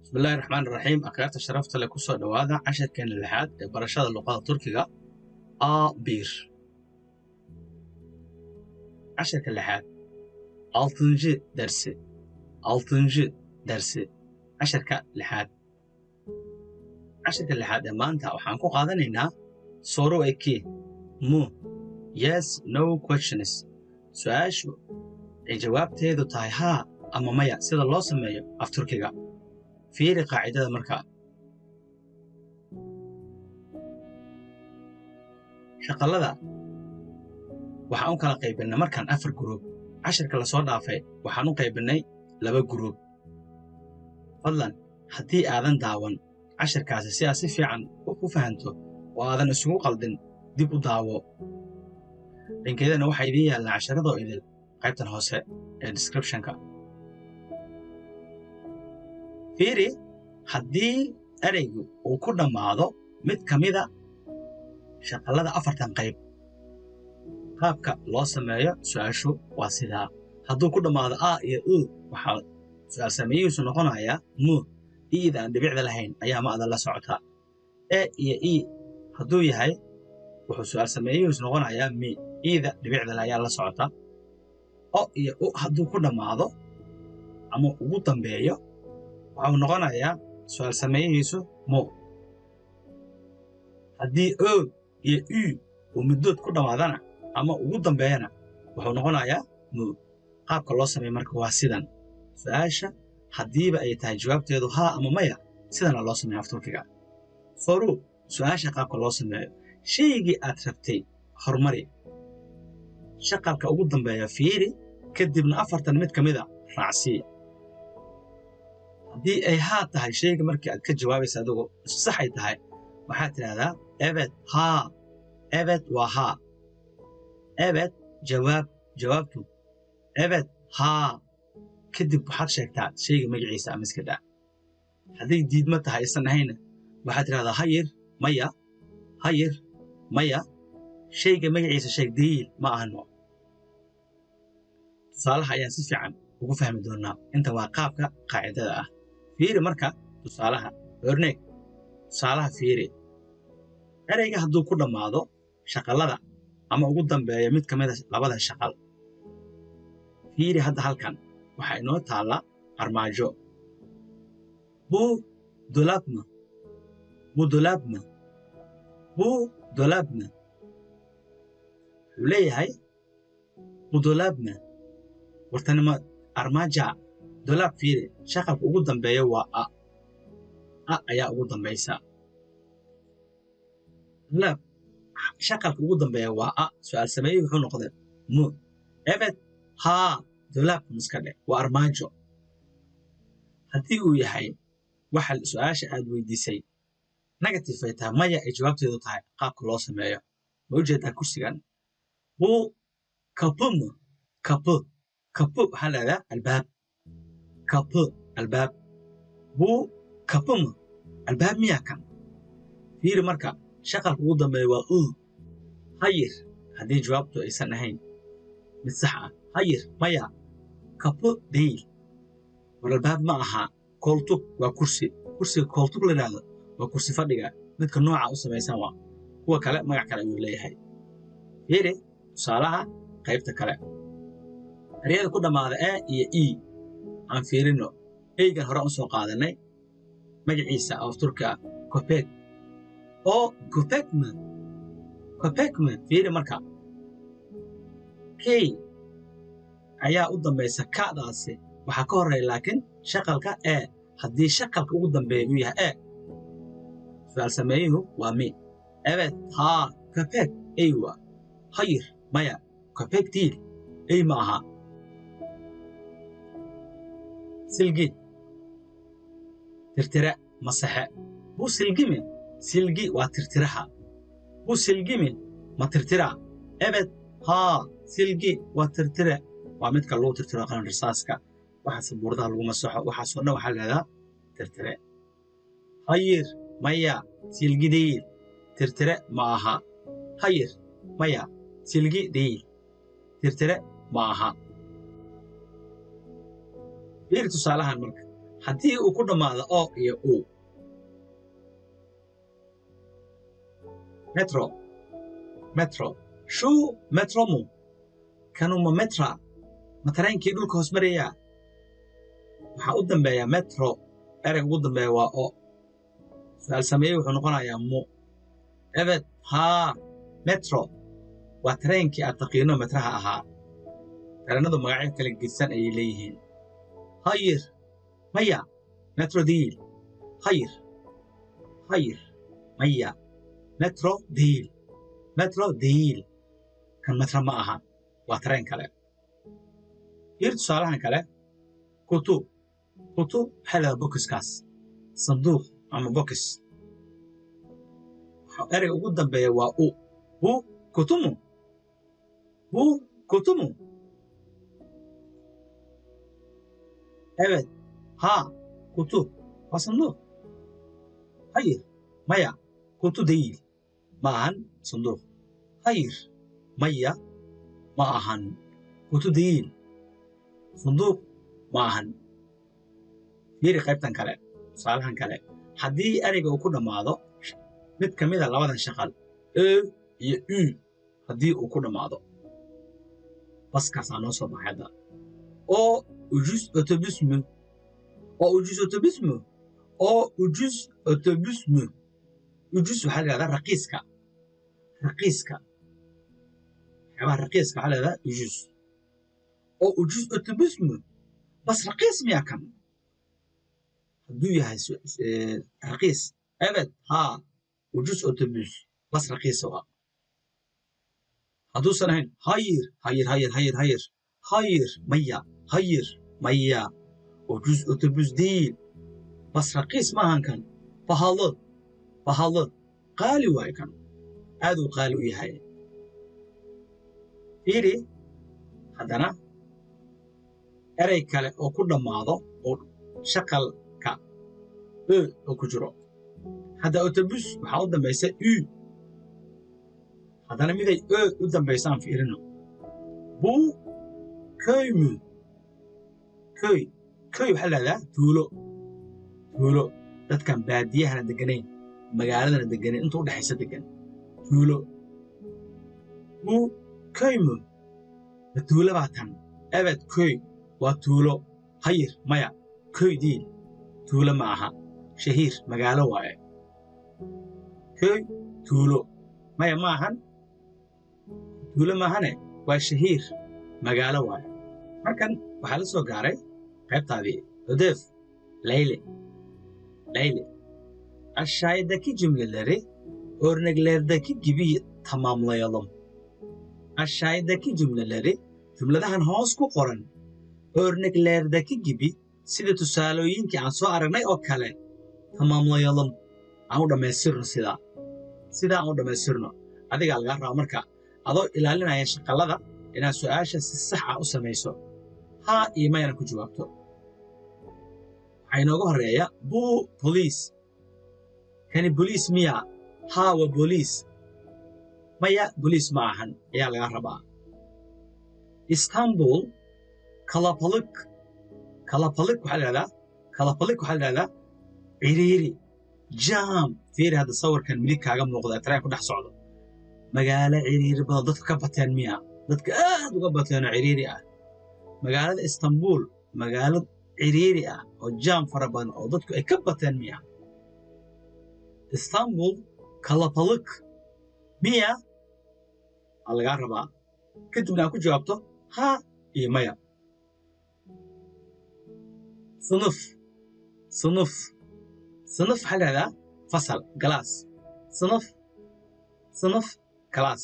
Bismillahi raxmaani raxiim. Akhyaarta sharafta leh, kusoo dhowaada casharkeena lixaad ee barashada luqada Turkiga, A1. Casharka lixaad, altıncı dersi, altıncı dersi, casharka lixaad. Casharka lixaad ee maanta waxaan ku qaadanaynaa soru eki mu, yes no questions, su-aashu ay jawaabteedu tahay haa ama maya, sida loo sameeyo af Turkiga. Fiiri qaacidada markaa. Shaqalada waxaan u kala qaybinay markaan afar group. Casharka lasoo dhaafay waxaan u qaybinay laba group. Fadlan, haddii aadan daawan casharkaasi, si aad si fiican u fahanto oo aadan isugu qaldin, dib u daawo. Linkeedana waxaa idiin yaallaa casharadoo idil qaybtan hoose ee descriptionka. Fiiri, haddii ereygu uu ku dhammaado mid ka mida shaqalada afartan qayb, qaabka loo sameeyo su-aashu waa sidaa. Hadduu ku dhammaado a iyo u, waxaa su-aal sameeyihiisu noqonayaa mu. I'da aan dhibicda lahayn ayaa ma'da la socotaa. E iyo i hadduu yahay, wuxuu su-aal sameeyihiisu noqonayaa mi, i'da dhibicda leh ayaa la socota. O iyo u hadduu ku dhammaado ama ugu dambeeyo, waxau noqonayaa su-aal sameeyihiisu mu. Haddii o iyo u uu middood ku dhammaadana ama ugu dambeeyana, wuxuu noqonayaa mu. Qaabka loo sameeyo marka waa sidan. Su-aasha haddiiba ay tahay jawaabteedu haa ama maya, sidana loo sameeya af Turkiga. Soru, su-aasha qaabka loo sameeyo: shaygii aad rabtay horumari, shaqalka ugu dambeeya fiiri, kadibna afartan mid ka mida raacsii. Haddii ay haa tahay shayga markii aad ka jawaabaysa adigu sax ay tahay, waxaad tidhahdaa evet, haa. Evet waa haa. Evet, jawaab, jawaabtu evet, haa. Kadib waxaad sheegtaa shayga magaciisa ama iska daa. Hadday diidmo tahay, aysan ahayna, waxaad tidhahdaa hayır, maya. Hayır, maya. Shayga magaciisa sheeg, değil, ma ahano. Tusaalaha ayaan si fiican ugu fahmi doonaa. Inta waa qaabka qaacidada ah. Fiiri marka tusaalaha. Örnek, tusaalaha fiiri. Ereyga hadduu ku dhammaado shaqalada ama ugu dambeeya mid ka mida labada shaqal. Fiiri hadda, halkan waxaa inoo taalla armaajo. Bu dolap mı? Bu dolap mı? Bu dolap mı? Wuxuu leeyahay: bu dolap mı? Wartani ma armaaja? Dolap, fiiri, shaqalka ugu dambeeya waa a. A ayaa ugu dambaysa. Dolap, shaqalka ugu dambeeya waa a. Su-aal sameeyey wuxuu noqday mı. Evet, haa. Dolap miska dheh, waa armaajo. Haddii uu yahay waxa su-aasha aad weydiisay negative ay tahay, maya ay jawaabteedu tahay, qaabka loo sameeyo ma ujeedaa kursigan? Bu kapı mı? Kapı, kapı waxaa leedaha albaab. Kapı, albaab. Bu kapı mı? Albaab miyaa kan? Fiiri marka, shaqalka ugu dambeeya waa u. Hayır, haddii jawaabtu aysan ahayn mid sax ah. Hayır, maya. Kapı değil, war albaab ma aha. Koltuk, waa kursi. Kursiga koltuk la yidhaahdo waa kursi fadhiga, midka nooca u samaysan. Waa kuwa kale magac kale ayuu leeyahay. Fiiri tusaalaha qaybta kale. Ereyada ku dhammaada e iyo e aan fiirino. Eygan hore u soo qaadanay magaciisa oo Turka ah, köpek. O köpek mı? Köpek mı? Fiiri marka, k ayaa u dambaysa. Kadaasi waxaa ka horeeya laakiin shaqalka e. Haddii shaqalka ugu dambeeya uu yahay e, su-aal sameeyuhu waa mi. Evet, haa. Köpek, ey waa. Hayır, maya. Köpek değil, ey ma aha. Silgi, tirtire, masaxe. Bu silgi mi? Silgi waa tirtiraha. Bu silgi mi? Ma tirtira? Evet, haa. Silgi waa tirtire, waa midka lagu tirtiro qalin risaaska, waxa sabuuradaha lagu masaxo, waxaasoo dhan waxaa leedaha tirtire. Hayır, maya. Silgi değil, tirtire ma aha. Hayır, maya. Silgi değil, tirtire ma aha. Fiiri tusaalahan marka. Haddii uu ku dhammaado o iyo u. Metro, metro. Şu metro mu? Kanuma metra? Ma tareenkii dhulka hoos marayaa? Waxaa u dambeeya metro, ereyga ugu dambeeya waa o. Su-aal sameeye wuxuu noqonayaa mu. Evet, haa, metro waa tareenkii aad taqiino metraha ahaa. Tareenadu magacyo kala gedsan ayay leeyihiin. Hayır, maya, metro değil. Hayır, hayır, maya, metro değil, metro değil. Kan metro ma aha, waa tareen kale. Fiir tusaalahan kale. Kutu, kutu waxaa leedahay bokiskaas, sanduuq ama bokis. Ereyga ugu dambeeya waa u. Bu kutumu, bu kutumu. Evet, haa, kutu waa sanduuq. Hayır, maya, kutu değil, ma ahan sanduuq. Hayır, maya, ma ahan kutu değil, sanduuq ma ahan. Fiiri qaybtan kale, tusaalahan kale. Haddii ereyga uu ku dhammaado mid ka mid a labadan shaqal, e iyo u, haddii uu ku dhammaado, baskaasaa noo soo baxay hadda. O ucuz otobüs mü? O ucuz otobüs mü? O ucuz otobüs mü? Ucuz waxaa la yidhahdaa raqiiska, raqiiska, waxyaabaha raqiiska waxaa la yidhahdaa ucuz. O ucuz otobüs mü? Bas raqiis miyaa kan? Hadduu yahay raqiis, evet, haa, ucuz otobüs, bas raqiis waa. Hadduusan ahayn, hayır, hayır, hayır, hayır, hayır, hayır, maya, hayır, maya, ucuz otobüs değil, bas raqiis ma ahan kan, pahalı, pahalı, qaali waayo kan, aad uu qaali u yahay. Fiiri haddana erey kale oo ku dhammaado oo shaqalka e oo ku jiro. Hadda otobüs waxaa u dambaysa u. Haddana miday e u dambaysaan fiirino. Bu köy mü? Köy, köy waxaa la yidhahdaa tuulo, tuulo. Dadkan baadiyahana deganayn, magaaladana deganayn, inta u dhexaysa degan, tuulo. Bu köy mü? Ma tuulo baa tan? Evet, köy waa tuulo. Hayır, maya, köy değil, tuulo ma aha. Shahiir, magaalo waaye. Köy, tuulo, maya ma ahan, tuulo maahane, waa shahiir, magaalo waaye. Markan waxaa la soo gaaray qaybtaadii ödev. Layle, layle. Aşağıdaki cümleleri örneklerdeki gibi tamamlayalım. Aşağıdaki cümleleri, jumladahan hoos ku qoran, örneklerdeki gibi, sida tusaalooyinkii aan soo aragnay oo kale, tamamlayalım, aan u dhammaystirno, sidaa sidaa aan u dhammaystirno. Adigaa lagaa rabaa marka, adoo ilaalinaya shaqalada, inaad su-aasha si sax ah u samayso, haa iyo mayana ku jawaabto. Waxaa inooga horreeya bu polis. Kani boliis miya? Haa, waa boliis. Maya, boliis ma ahan ayaa laga rabaa. Istanbul kalabalık. Kalabalık waxaa la yidhahdaa, kalabalık waxaa la yidhahdaa ciriiri, jam. Fiiri hadda sawirkan midig kaaga muuqda ee tareen ku dhex socdo. Magaalo ciriiri badan, dadka ka bateen miya? Dadka aad uga bateen oo ciriiri ah. Magaalada Istanbul magaalo ciriiri ah oo jaam fara badan oo dadku ay ka bateen miya? Istanbul kalabalık miya aa lagaa rabaa, kadibna aad ku jawaabto haa iyo maya. Sınıf, sınıf, sınıf waxaa la yidhahdaa fasal, class. Sınıf, sınıf, class.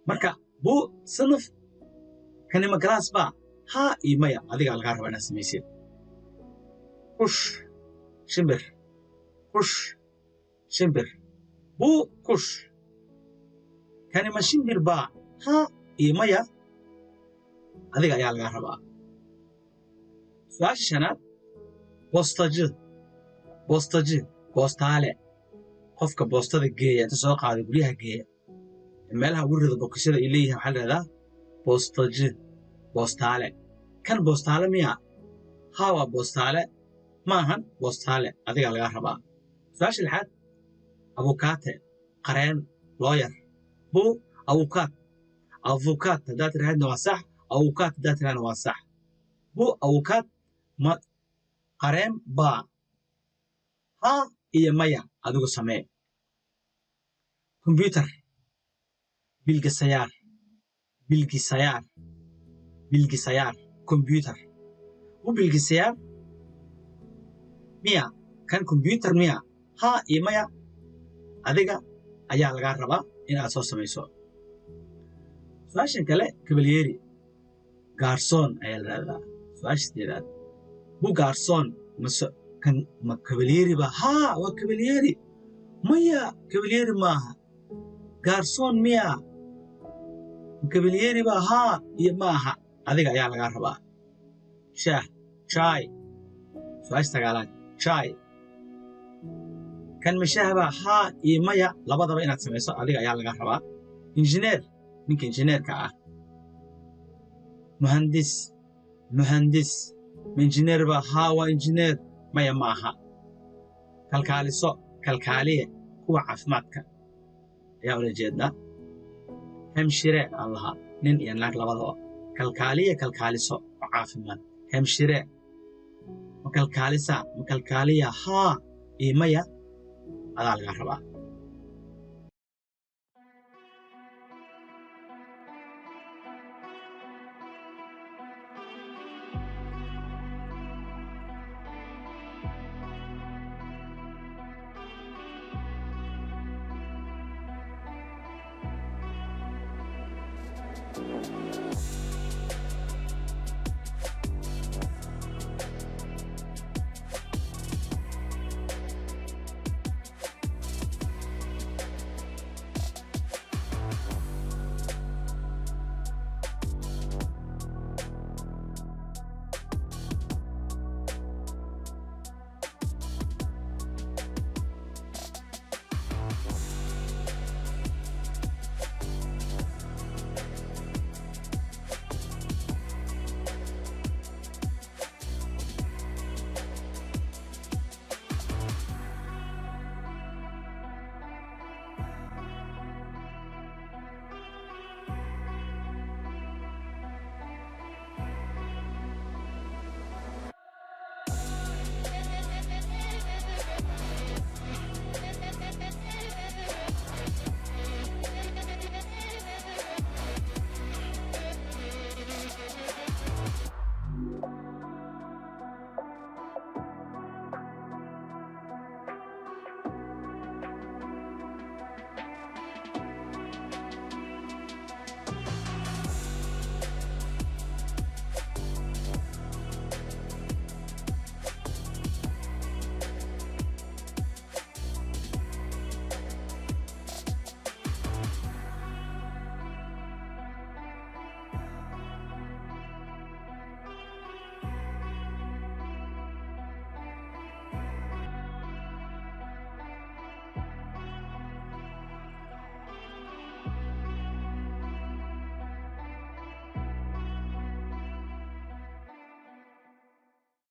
Marka bu sınıf, kanima class ba? Haa iyo maya adigaa lagaa rabaa inaad samaysid. Kuş, shimbir. Kuş, shimbir. Bu kuş, kanima shimbir ba? Haa iyo maya adiga ayaa lagaa rabaa. Su-aasha shanaad. Postacı, postacı, boostaale, qofka boostada geeya, inta soo qaada guryaha geeya, meelaha ugu rida bokishada ay leeyihiin, waxaa la yidhahdaa postacı, boostaale. Kan boostaale miya? Haa, waa boostaale. Ma ahan boostaale, adigaa lagaa rabaa. Su-aasha lixaad, abukaate, qareen, lawyer. Bu avukat, avukat haddaad tirahdna waa sax, avukat haddaad tirahdna waa sax. Bu avukat ma qareen baa? Haa iyo maya adigu samee. Computer, bilgisayar, bilgisayar, bilgisayar, computer. Bu bilgisayar miya? Kan computer miya? Haa iyo maya adiga ayaa lagaa rabaa in aad soo samayso. Su-aashan kale, kabalyeeri, gaarsoon ayaa la yidhahdaa. Su-aasha sideedaad, bu gaarsoon mase kan ma kabalyeeri ba? Haa, waa kabalyeeri. Maya, kabalyeeri maaha. Gaarsoon miya? Kabalyeeri ba? Haa iyo maaha adiga ayaa lagaa rabaa. Shaah, chai. Su-aasha sagaalaad, chai, kan ma shaah baa? Haa iyo maya labadaba inaad samayso adiga ayaa lagaa rabaa. Injineer, ninka injineerka ah, muhandis, muhandis, ma injineer ba? Haa, waa injineer. Maya, ma aha. Kalkaaliso, kalkaaliye, kuwa caafimaadka ayaa ula jeednaa. Hemşire aan lahaa, nin iyo naag labadaba. Kalkaaliye, kalkaaliso oo caafimaad. Hemşire ma kalkaalisa, ma kalkaaliya? Haa iyo maya adaa lagaa rabaa.